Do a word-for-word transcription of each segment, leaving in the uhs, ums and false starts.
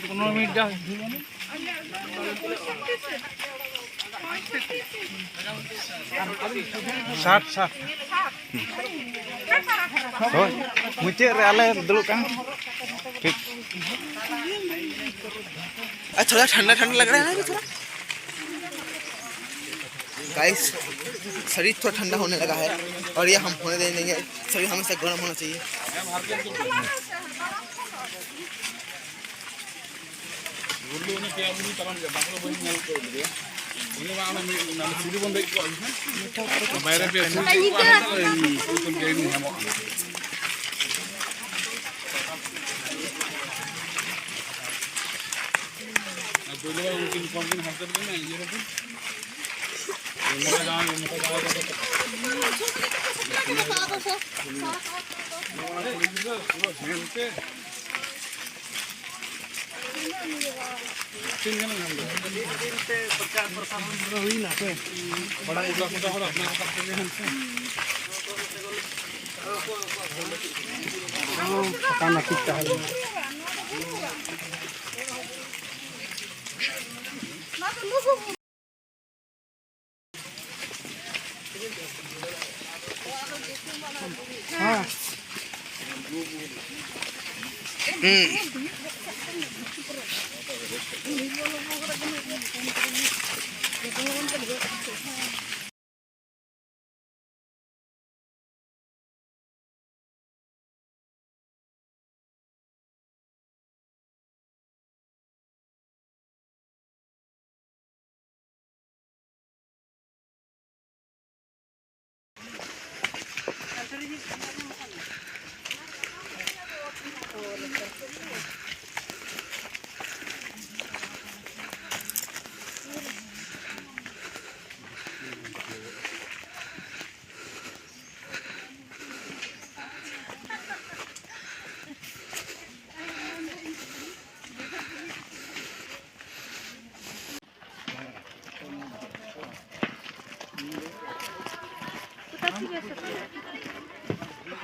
ᱯᱚᱱᱨᱚ ᱢᱤᱱᱤᱴ ᱜᱟᱱ᱾ ᱥᱟᱴ, ᱥᱟᱴ᱾ ᱦᱳᱭ, ᱢᱩᱪᱟᱹᱫ ᱨᱮ ᱟᱞᱮ ᱫᱩᱲᱩᱵ ᱠᱟᱱ᱾ ᱴᱷᱤᱠ᱾ ᱟᱨ ᱛᱷᱚᱲᱟ ᱴᱷᱟᱱᱰᱟ ᱴᱷᱟᱱᱰᱟ ᱞᱟᱜᱽ ᱨᱟᱦᱟ ᱦᱟᱭ ᱛᱷᱚᱲᱟ᱾ गाइस, शरीर थोड़ा ठंडा होने लगा है और ये हम होने देंगे। शरीर हमेशा गर्म होना चाहिए। ᱩᱱᱠᱤᱱ ᱠᱚᱢ ᱠᱤᱱ ᱦᱟᱨᱠᱮᱛ ᱞᱮᱱᱟ, ᱤᱭᱟᱹ ᱨᱮᱠᱤᱱ ᱢᱚᱴᱟ ᱡᱟᱶᱟᱭ, ᱢᱚᱴᱟ ᱡᱟᱶᱟᱭ ᱠᱚᱫᱚ᱾ ᱛᱤᱱ ᱜᱟᱱ ᱧᱟᱢ ᱞᱮᱫᱟ? ᱦᱩᱭᱱᱟ ᱥᱮ? ᱵᱟᱲᱟᱭ ᱚᱠᱟ ᱠᱚᱫᱚ ᱦᱚᱲ ᱟᱯᱱᱟᱨ ᱠᱟᱛᱮ ᱜᱮ ᱦᱟᱱᱛᱮ᱾ ᱯᱷᱟᱸᱠᱟ ᱱᱟᱹᱯᱤᱛ ᱛᱟᱦᱮᱸ ᱞᱮᱱᱟ᱾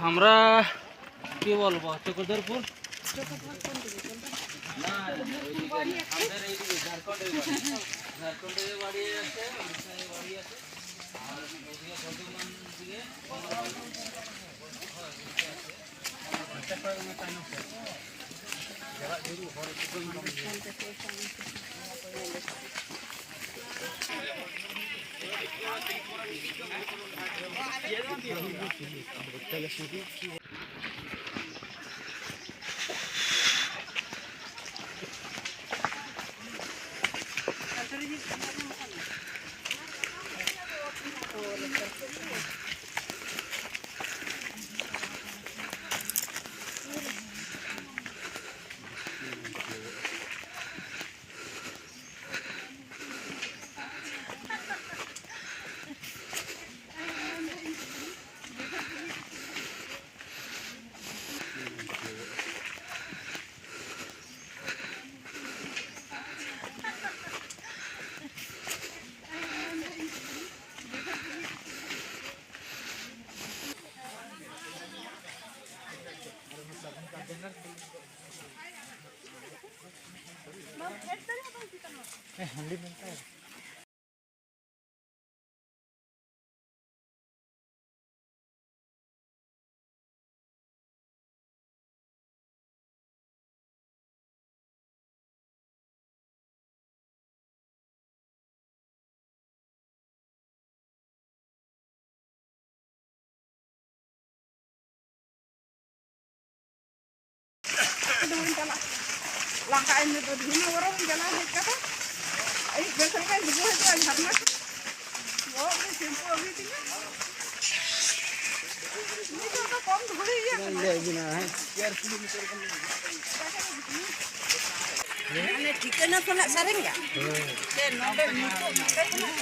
আমরা কি বলবো, চক্রধরপুর। না, না, ওইদিকে না। আমাদের এইদিকে ঝাড়খণ্ডের বাড়ি। ঝাড়খণ্ডে বাড়ি আছে, উড়িষ্যায় বাড়ি আছে। আর ওইদিকে বর্ধমান দিকে। ᱞᱟᱸᱜᱟ ᱤᱧ ᱫᱚ ᱫᱤᱱ ᱵᱚᱨᱚᱢ ᱪᱟᱞᱟᱣ ᱦᱮᱡ ᱠᱟᱛᱮ ᱟᱹᱭᱩᱵ ᱵᱮᱨ ᱥᱮᱫ ᱞᱮᱠᱟᱧ ᱰᱩᱵᱟᱹ ᱦᱤᱡᱩᱜᱼᱟ ᱡᱷᱟᱨᱱᱟ᱾ ᱵᱚᱦᱚᱜ ᱨᱮ ᱥᱮᱢᱯᱩ ᱟᱹᱜᱩᱭ ᱛᱤᱧᱟ᱾ ᱱᱤᱛᱚᱜ ᱫᱚ ᱠᱚᱢ ᱫᱷᱩᱲᱤ ᱤᱭᱟᱹ ᱠᱟᱱᱟ᱾ ᱞᱟᱹᱭ ᱵᱤᱱᱟ, ᱦᱮᱸ᱾ ᱢᱟᱱᱮ ᱴᱷᱤᱠᱟᱹᱱᱟ ᱠᱷᱚᱱᱟᱜ ᱥᱟᱨᱮᱝᱜᱟ? ᱥᱮ ᱱᱚᱰᱮ ᱱᱤᱛᱚᱜ ᱱᱚᱰᱮ ᱠᱷᱚᱱᱟᱜ?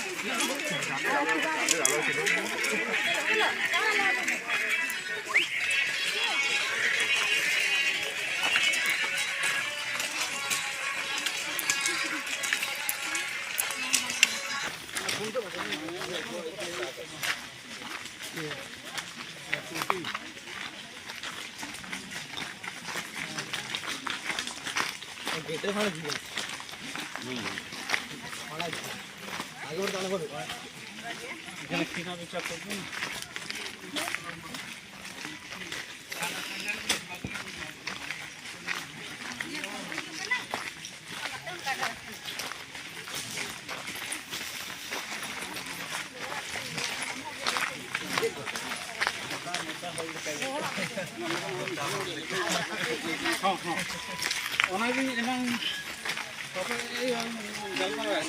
ᱦᱚᱸ, ᱦᱚᱸ᱾ ᱚᱱᱟᱜᱤᱧ ᱮᱱᱟᱝ ᱛᱚᱵᱮ ᱜᱟᱞᱢᱟᱨᱟᱣ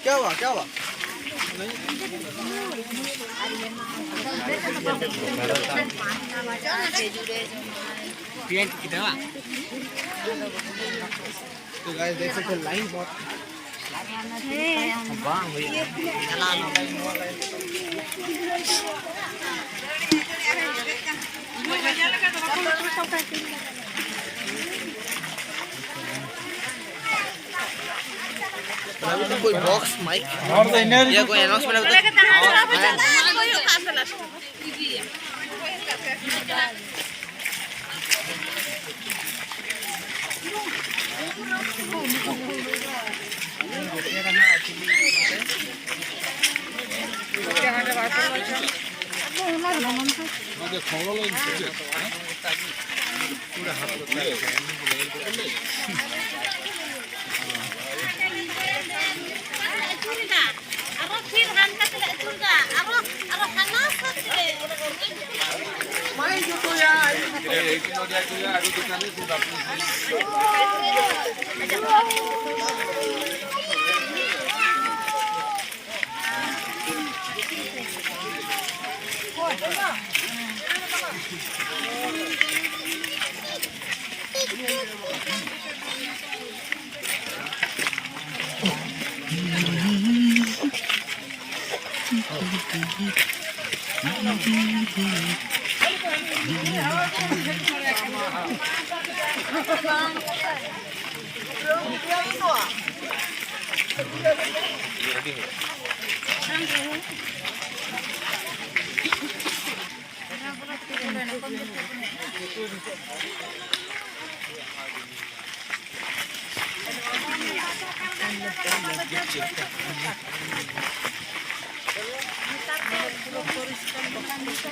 क्या हुआ, क्या हुआ? तो गाइस, देख सकते हैं, लाइन बहुत। अभी तो कोई बॉक्स माइक या कोई अनाउंसमेंट अभी तक। ᱟᱨᱚ ᱯᱷᱤᱨ ᱦᱟᱱᱠᱟ ᱛᱮᱞᱮ ᱟᱹᱪᱩᱨᱫᱟ, ᱟᱨᱚ, ᱟᱨᱚ ᱦᱟᱱᱟ ᱥᱟᱛᱮ᱾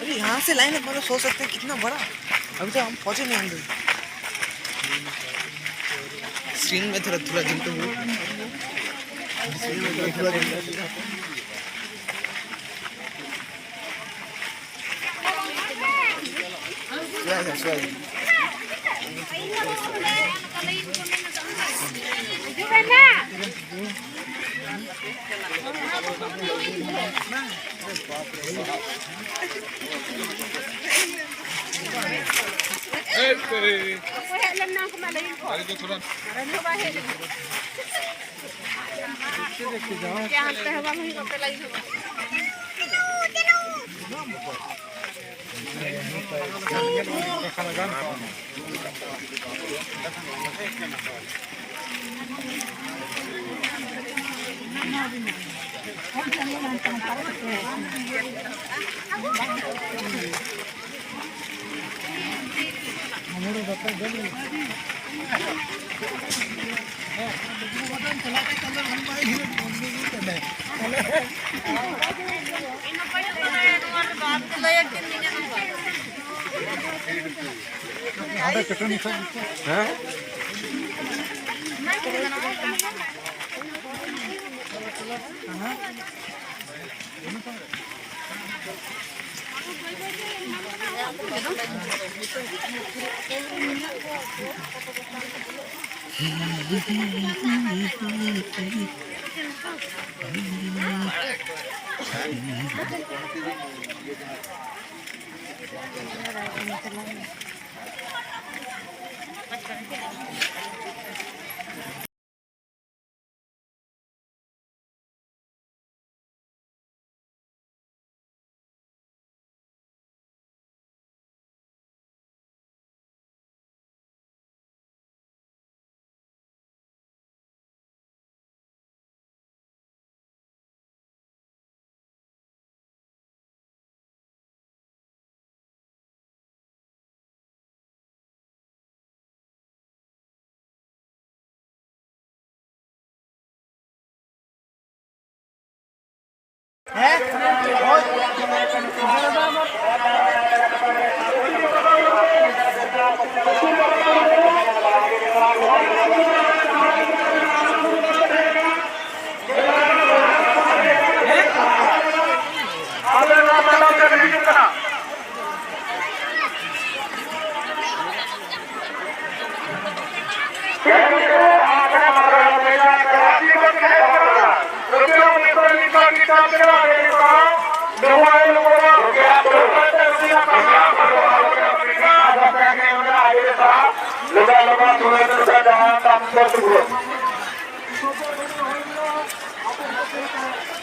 अरे, यहाँ से लाइन अपन लोग सो सकते हैं, कितना बड़ा। अभी तो हम पहुंचे नहीं अंदर। स्क्रीन में थोड़ा, थोड़ा झुक के बोलो। स्क्रीन में थोड़ा, थोड़ा झुक के। क्या है, क्या है? ᱚᱠᱚᱭ ᱦᱮᱡ ᱞᱮᱱᱟ ᱩᱱᱠᱩ ᱢᱟ ᱞᱟᱹᱭᱤᱱ ᱠᱚ᱾ ᱟᱨ ᱩᱱᱤ ᱦᱚᱸ ᱵᱟᱭ ᱦᱮᱡ ᱞᱮᱱᱟ᱾ ᱪᱮᱫ ᱦᱟᱱᱛᱮ ᱦᱚᱸ ᱵᱟᱝ ᱦᱩᱭᱩᱜ ᱟᱯᱮ ᱞᱟᱹᱭᱤᱱ ᱦᱚᱸ ᱵᱟᱝ᱾ ᱦᱮᱸ?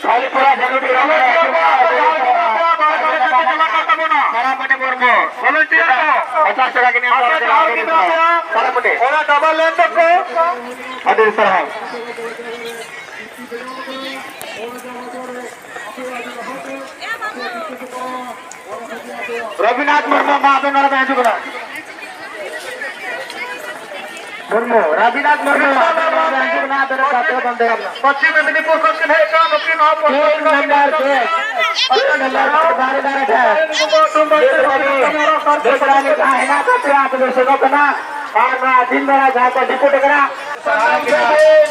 ᱠᱷᱟᱹᱞᱤ ᱯᱟᱲᱟ ᱡᱷᱟᱹᱞᱩᱰᱤ ᱨᱟᱢ ᱛᱟᱨᱟᱢᱚᱱᱤ ᱢᱩᱨᱢᱩ᱾ ᱯᱚᱪᱟᱥ ᱴᱟᱠᱟ ᱠᱤᱱ ᱮᱢ ᱠᱟᱫᱟ ᱛᱟᱨᱟᱢᱚᱱᱤ᱾ ᱚᱱᱟ ᱰᱟᱵᱚᱞ ᱞᱮᱱ ᱛᱟᱠᱚ᱾ ᱟᱹᱰᱤ ᱥᱟᱨᱦᱟᱣ᱾ ᱨᱚᱵᱤᱱᱟᱛᱷ ᱢᱩᱨᱢᱩ, ᱢᱟ ᱟᱵᱮᱱ ᱱᱚᱰᱮ ᱵᱮᱱ ᱦᱤᱡᱩᱜ ᱠᱟᱱᱟ᱾ ᱢᱩᱨᱢᱩ, ᱨᱚᱵᱤᱱᱟᱛᱷ ᱢᱩᱨᱢᱩ, ᱟᱵᱮᱱ ᱱᱚᱰᱮ ᱵᱮᱱ ᱦᱤᱡᱩᱜ ᱠᱟᱱᱟ, ᱟᱵᱮᱱ ᱨᱮᱱ ᱜᱟᱛᱮ ᱵᱚᱱ ᱫᱮᱭᱟ ᱠᱟᱱᱟ᱾ ᱯᱚᱥᱪᱤᱢ ᱢᱮᱫᱤᱱᱤᱯᱩᱨ ᱠᱷᱚᱱ ᱠᱤᱱ ᱦᱮᱡ ᱟᱠᱟᱱᱟ, ᱱᱩᱠᱤᱱ ᱦᱚᱸ ᱯᱚᱥᱪᱤᱢ ᱢᱮᱫᱤᱱᱤᱯᱩᱨ ᱠᱷᱚᱱ ᱠᱤᱱ ᱦᱮᱡ ᱟᱠᱟᱱᱟ᱾ ᱱᱚᱣᱟ ᱫᱚ ᱵᱟᱨ ᱫᱟᱨᱮ ᱴᱷᱮᱱ᱾ ᱵᱮᱥ ᱵᱟᱲᱟ ᱜᱮ ᱡᱟᱦᱟᱸ ᱦᱮᱱᱟᱜ ᱟᱠᱟᱫ ᱯᱮᱭᱟ, ᱟᱯᱮ ᱫᱚ ᱥᱮᱱᱚᱜ ᱠᱟᱱᱟ᱾ ᱟᱨ ᱱᱚᱣᱟ ᱫᱤᱱ ᱵᱮᱲᱟ ᱡᱟᱦᱟᱸ ᱠᱚ ᱰᱤᱯᱩᱴ ᱟᱠᱟᱱᱟ,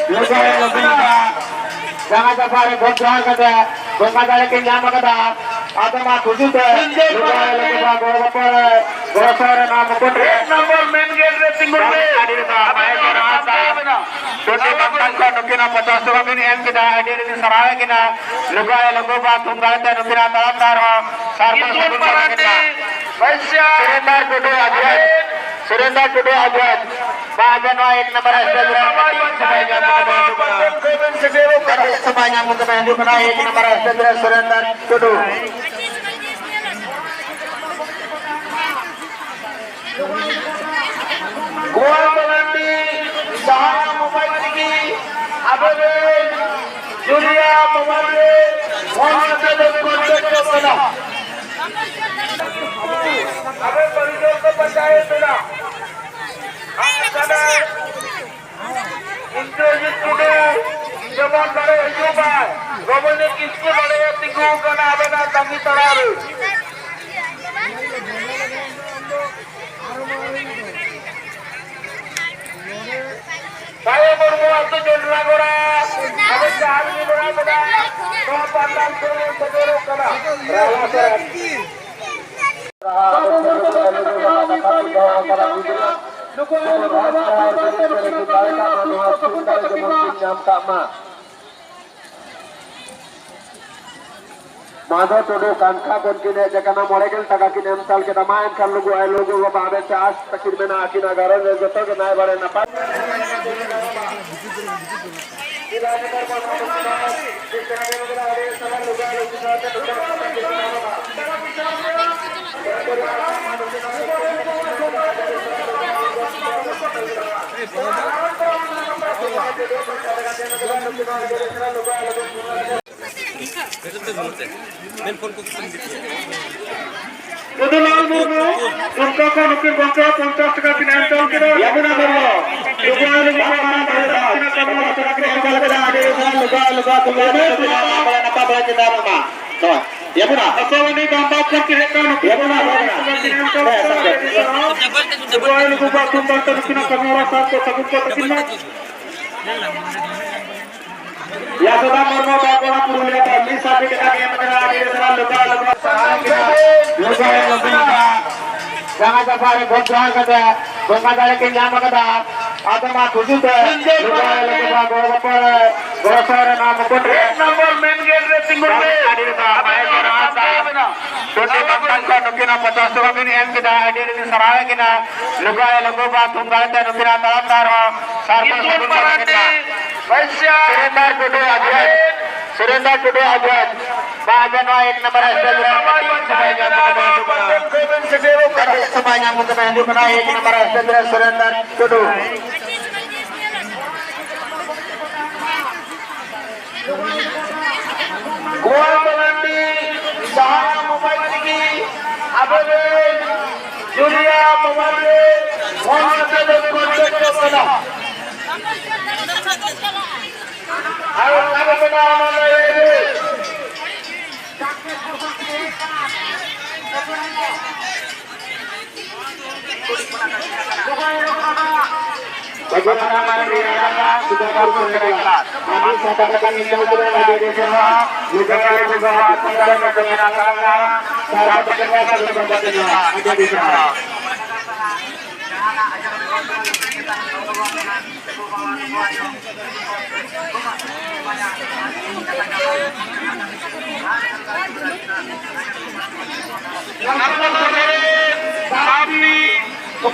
ᱞᱩᱜᱟᱹᱭ ᱞᱩᱜᱟᱹᱭ ᱡᱟᱸᱜᱟ ᱡᱟᱯᱟᱜ ᱨᱮ ᱜᱚᱰ ᱡᱚᱦᱟᱨ ᱠᱟᱛᱮ ᱵᱚᱸᱜᱟ ᱫᱟᱲᱮ ᱠᱤᱱ ᱧᱟᱢ ᱟᱠᱟᱫᱟ᱾ ᱟᱫᱚ ᱢᱟ ᱠᱩᱥᱤ ᱛᱮ ᱞᱩᱜᱟᱹᱭ ᱞᱩᱜᱟᱹᱭ ᱜᱚᱲᱚ ᱜᱚᱯᱚᱲ ᱨᱮ, ᱜᱚᱲᱚ ᱥᱚᱦᱚᱫ ᱨᱮ ᱱᱚᱣᱟ ᱢᱩᱠᱩᱴ ᱨᱮ ᱱᱚᱢᱵᱚᱨ ᱢᱮᱱ ᱜᱮᱴ ᱨᱮ ᱛᱤᱸᱜᱩᱱ ᱨᱮ ᱟᱹᱰᱤ ᱨᱮ ᱟᱵᱮᱱ ᱫᱚ ᱱᱟᱦᱟᱜ ᱥᱟᱨᱦᱟᱣ ᱵᱮᱱᱟ᱾ ᱴᱩᱰᱩ ᱵᱟᱝᱜᱟᱞ ᱠᱷᱚᱱ ᱱᱩᱠᱤᱱᱟᱜ ᱯᱚᱪᱟᱥ ᱴᱟᱠᱟ ᱵᱤᱱ ᱮᱢ ᱠᱮᱫᱟ, ᱟᱹᱰᱤ ᱟᱹᱰᱤ ᱥᱟᱨᱦᱟᱣ ᱮ ᱠᱟᱱᱟ᱾ ᱞᱩᱜᱟᱹᱭ ᱞᱩᱜᱩ ᱵᱟ ᱛᱩᱢᱫᱟᱜ ᱛᱮ ᱱᱩᱠᱤᱱᱟᱜ ᱛᱟᱲᱟᱢ ᱰᱟᱦᱟᱨ ᱦᱚᱸ ᱥᱟᱨ ᱠᱚ ᱥᱟᱹᱜᱩᱱ ᱠᱟᱱᱟ᱾ ᱥᱩᱨᱮᱱᱫᱨ ᱴᱩᱰᱩ ᱟᱡ ᱥᱩᱨᱮᱱᱫᱨ ᱴᱩᱰᱩ ᱟᱡ ᱵᱟ ᱟᱡ ᱱᱚᱣᱟ ᱮᱠ ᱱᱟᱢᱵᱟᱨ ᱥᱴᱮᱡ ᱨᱮ ᱥᱚᱢᱚᱭ ᱧᱟᱢ ᱠᱟᱛᱮ ᱦᱤᱡᱩᱜ ᱠᱟᱱᱟ᱾ ᱥᱚᱢᱚᱭ ᱧᱟᱢ ᱠᱟᱛᱮ ᱦᱤᱡᱩᱜ ᱠᱟᱱᱟ, ᱮᱠ ᱱᱟᱢᱵᱟᱨ ᱥᱴᱮᱡ ᱨᱮ ᱥᱩᱨᱮᱱᱫᱨ ᱴᱩᱰᱩ᱾ ᱜᱳᱣᱟ ᱢᱟᱨᱟᱱᱰᱤ, ᱡᱟᱦᱟᱸ ᱢᱳᱵᱟᱭᱤᱞ ᱛᱮᱜᱮ ᱟᱵᱚᱨᱮᱱ ᱡᱩᱞᱤᱭᱟ ᱢᱳᱵᱟᱭᱤᱞ ᱨᱮ ᱯᱷᱳᱱ ᱠᱟᱛᱮ ᱵᱚᱱ ᱠᱚᱱᱴᱮᱠᱴ ᱠᱟᱱᱟ᱾ ᱟᱵᱚ ᱯᱚᱨᱤᱪᱚᱭ ᱠᱚ ᱯᱟᱸᱡᱟᱭᱮᱫ ᱵᱮᱱᱟ᱾ ᱟᱨ ᱛᱟᱦᱞᱮ ᱤᱱᱫᱨᱚᱡᱤᱛ ᱴᱩᱰᱩ ᱡᱮᱢᱚᱱ ᱱᱚᱰᱮ ᱦᱤᱡᱩᱜ ᱢᱟᱭ, ᱨᱚᱢᱚᱱᱤ ᱠᱤᱥᱠᱩ ᱱᱚᱰᱮ ᱛᱤᱸᱜᱩ ᱟᱠᱟᱱᱟ ᱟᱵᱮᱱᱟᱜ ᱛᱟᱺᱜᱤ ᱛᱟᱲᱟᱜ ᱨᱮ᱾ ᱛᱟᱭᱚᱢ ᱦᱚᱲᱢᱚ ᱟᱹᱛᱩ ᱡᱚᱱᱰᱨᱟᱜᱚᱲᱟ, ᱟᱵᱚ ᱡᱟᱦᱟᱸ ᱨᱮᱜᱮ ᱢᱮᱱᱟᱜ ᱵᱚᱱᱟ, ᱱᱚᱣᱟ ᱯᱟᱱᱰᱟᱞ ᱠᱚ ᱥᱮᱴᱮᱨᱚᱜ ᱠᱟᱱᱟ᱾ ᱱᱩᱠᱩ ᱟᱭᱳ ᱵᱟᱵᱟ ᱢᱤᱫ ᱵᱟᱨ ᱢᱤᱫ ᱵᱟᱨ ᱱᱩᱠᱩ ᱟᱭᱳ ᱵᱟᱵᱟ ᱢᱤᱫ ᱵᱟᱨ ᱢᱤᱫ ᱵᱟᱨ ᱧᱟᱢ ᱠᱟᱜ ᱢᱟ᱾ ᱢᱟᱫᱷᱚ ᱴᱩᱰᱩ ᱠᱟᱱᱠᱷᱟ ᱠᱷᱚᱱ ᱠᱤᱱ ᱦᱮᱡ ᱟᱠᱟᱱᱟ, ᱢᱚᱬᱮ ᱜᱮᱞ ᱴᱟᱠᱟ ᱠᱤᱱ ᱮᱢ ᱪᱟᱞ ᱠᱮᱫᱟ᱾ ᱢᱟ ᱮᱱᱠᱷᱟᱱ ᱞᱩᱜᱩ ᱟᱭᱳ ᱞᱩᱜᱩ ᱵᱟᱵᱟ ᱟᱵᱮᱱ ᱴᱷᱮᱱ ᱟᱥ ᱛᱟᱹᱠᱤᱱ ᱢᱮᱱᱟᱜᱼᱟ, ᱟᱹᱠᱤᱱᱟᱜ ᱜᱷᱟᱨᱚᱸᱡᱽ ᱨᱮ ᱡᱚᱛᱚ ᱜᱮ ᱱᱟᱭ ᱵᱟᱲᱮ ᱱᱟᱯᱟᱭ᱾ ᱢᱮᱱ ᱯᱷᱳᱱ ᱠᱚ ᱠᱩᱥᱤᱧ ᱜᱮ᱾ ᱡᱚᱫᱩᱞᱟᱞ ᱢᱩᱨᱢᱩ, ᱫᱩᱢᱠᱟ ᱠᱷᱚᱱ ᱱᱩᱠᱤᱱ ᱜᱚᱢᱠᱮ ᱯᱚᱧᱪᱟᱥ ᱴᱟᱠᱟ ᱠᱤᱱ ᱮᱢ ᱪᱟᱞ ᱠᱮᱫᱟ᱾ ᱭᱟᱢᱩᱱᱟ ᱢᱩᱨᱢᱩ, ᱫᱩᱢᱠᱟ ᱠᱷᱚᱱ ᱢᱟᱨᱟᱝ ᱫᱟᱲᱮ ᱫᱚ ᱟᱹᱠᱤᱱᱟᱜ ᱠᱟᱹᱢᱤ ᱦᱚᱨᱟ ᱥᱟᱨᱟ ᱠᱤᱱ ᱮᱢ ᱪᱟᱞ ᱠᱮᱫᱟ᱾ ᱟᱹᱰᱤ ᱥᱟᱨᱦᱟᱣ, ᱞᱩᱜᱟ, ᱞᱩᱜᱟ, ᱫᱩᱞᱟ, ᱱᱟᱯᱟᱭ ᱵᱟᱲᱟ ᱪᱮᱛᱟᱱ ᱨᱮ ᱢᱟ᱾ ᱱᱚᱣᱟ, ᱭᱟᱢᱩᱱᱟ᱾ ᱟᱥᱟᱣᱟᱱᱤ ᱫᱷᱟᱱᱵᱟᱫᱽ ᱠᱷᱚᱱ ᱠᱤᱱ ᱦᱮᱡ ᱠᱟᱱᱟ, ᱱᱩᱠᱤᱱ ᱭᱟᱢᱩᱱᱟ, ᱯᱚᱧᱪᱟᱥ ᱴᱟᱠᱟ ᱠᱤᱱ ᱮᱢ ᱪᱟᱞ ᱠᱮᱫᱟ᱾ ᱦᱮᱸ, ᱟᱹᱰᱤ ᱥᱟᱨᱦᱟᱣ᱾ ᱞᱩᱜᱟ, ᱞᱩᱜᱟ, ᱫᱩᱞᱟ, ᱱᱩᱠᱤᱱᱟᱜ ᱠᱟᱹᱢᱤ ᱦᱚᱨᱟ ᱥᱟᱨ ᱠᱚ ᱥᱟᱹᱜᱩᱱ ᱠᱚ ᱛᱟᱹᱠᱤᱱ ᱢᱟ᱾ ᱭᱟᱥᱳᱫᱟ ᱢᱩᱨᱢᱩ ᱵᱟᱸᱠᱩᱲᱟ ᱯᱩᱨᱩᱞᱤᱭᱟᱹ ᱠᱷᱚᱱ ᱢᱤᱫ ᱥᱟᱭ ᱴᱟᱠᱟ ᱮᱢ ᱠᱟᱱᱟ, ᱟᱹᱰᱤ ᱥᱟᱨᱦᱟᱣ, ᱞᱩᱜᱟ, ᱞᱩᱜᱟ, ᱥᱟᱨᱦᱟᱣ ᱠᱮᱫᱟ᱾ ᱞᱩᱜᱟ, ᱞᱩᱜᱟ, ᱡᱟᱸᱜᱟ ᱡᱟᱯᱟᱜ ᱨᱮ ᱜᱚᱰ ᱡᱚᱦᱟᱨ ᱠᱟᱛᱮ ᱵᱚᱸᱜᱟ ᱫᱟᱲᱮ ᱠᱤᱱ ᱧᱟᱢ ᱠᱟᱫᱟ᱾ ᱟᱫᱚ ᱢᱟ ᱠᱩᱥᱤ ᱛᱮ ᱞᱩᱜᱟ, ᱞᱩᱜᱟ, ᱜᱚᱲᱚ ᱜᱚᱯᱚᱲ ᱨᱮ, ᱜᱚᱲᱚ ᱥᱚᱦᱚᱫ ᱨᱮ ᱱᱚᱣᱟ ᱢᱩᱠᱩᱴ ᱨᱮ᱾ ᱮᱠ ᱱᱚᱢᱵᱚᱨ ᱢᱮᱱ ᱜᱮᱴ ᱨᱮ ᱛᱤᱸᱜᱩᱱ ᱯᱮ᱾ ᱟᱹᱰᱤ ᱥᱟᱨᱦᱟᱣ, ᱟᱹᱰᱤ ᱥᱟᱨᱦᱟᱣ᱾ ᱴᱩᱰᱩ ᱵᱟᱝᱜᱟᱞ ᱠᱷᱚᱱ ᱱᱩᱠᱤᱱ ᱦᱚᱸ ᱯᱚᱪᱟᱥ ᱴᱟᱠᱟ ᱵᱤᱱ ᱮᱢ ᱠᱮᱫᱟ, ᱟᱹᱰᱤ ᱟᱹᱰᱤ ᱥᱟᱨᱦᱟᱣ ᱮ ᱠᱟᱱᱟ᱾ ᱞᱩᱜᱟ ᱟᱭᱳ ᱞᱩᱜᱩ ᱵᱟᱵᱟ ᱛᱷᱩᱢ ᱫᱟᱲᱮ ᱛᱮ ᱱᱩᱠᱤᱱᱟᱜ ᱛᱟᱲᱟᱢ ᱰᱟᱦᱟᱨ ᱦᱚᱸ ᱥᱟᱨ ᱠᱚ ᱥᱟᱹᱜᱩᱱ ᱠᱚ ᱛᱟᱹᱠᱤᱱ ᱢᱟ᱾ ᱥᱩᱨᱮᱱᱫᱨᱚ ᱴᱩᱰᱩ ᱟᱡ ᱜᱚᱡ, ᱥᱩᱨᱮᱱᱫᱨᱚ ᱴᱩᱰᱩ ᱟᱡ ᱜᱚᱡ᱾ ᱢᱟ ᱟᱵᱮᱱ ᱱᱚᱣᱟ ᱮᱠ ᱱᱟᱢᱵᱟᱨ ᱥᱴᱮᱡ ᱨᱮ ᱠᱟᱹᱴᱤᱡ ᱥᱚᱢᱚᱭ ᱧᱟᱢ ᱠᱟᱛᱮ ᱦᱤᱡᱩᱜ ᱠᱟᱱᱟ᱾ ᱠᱟᱹᱴᱤᱡ ᱥᱚᱢᱚᱭ ᱧᱟᱢ ᱠᱟᱛᱮ ᱦᱤᱡᱩᱜ ᱠᱟᱱᱟ, ᱮᱠ ᱱᱟᱢᱵᱟᱨ ᱥᱴᱮᱡ ᱨᱮ ᱥᱩᱨᱮᱱᱫᱨᱚ ᱴᱩᱰᱩ᱾ ᱜᱳᱣᱟ ᱵᱟᱞᱟᱱᱰᱤ ᱡᱟᱦᱟᱸ ᱢᱳᱵᱟᱭᱤᱞ ᱛᱮᱜᱮ ᱟᱵᱚᱨᱮᱱ ᱡᱩᱞᱤᱭᱟ ᱢᱳᱵᱟᱭᱤᱞ ᱨᱮ ᱯᱷᱳᱱ ᱠᱟᱛᱮ ᱵᱚᱱ ᱠᱚᱱᱴᱮᱠᱴ ᱠᱚ ᱠᱟᱱᱟ᱾ ᱟᱨ ᱚᱱᱟ ᱠᱚ ᱢᱮᱱᱟ ᱚᱱᱟ ᱞᱟᱹᱭ ᱨᱮ᱾ ᱟᱯᱱᱟᱨ ᱟᱯᱱᱤ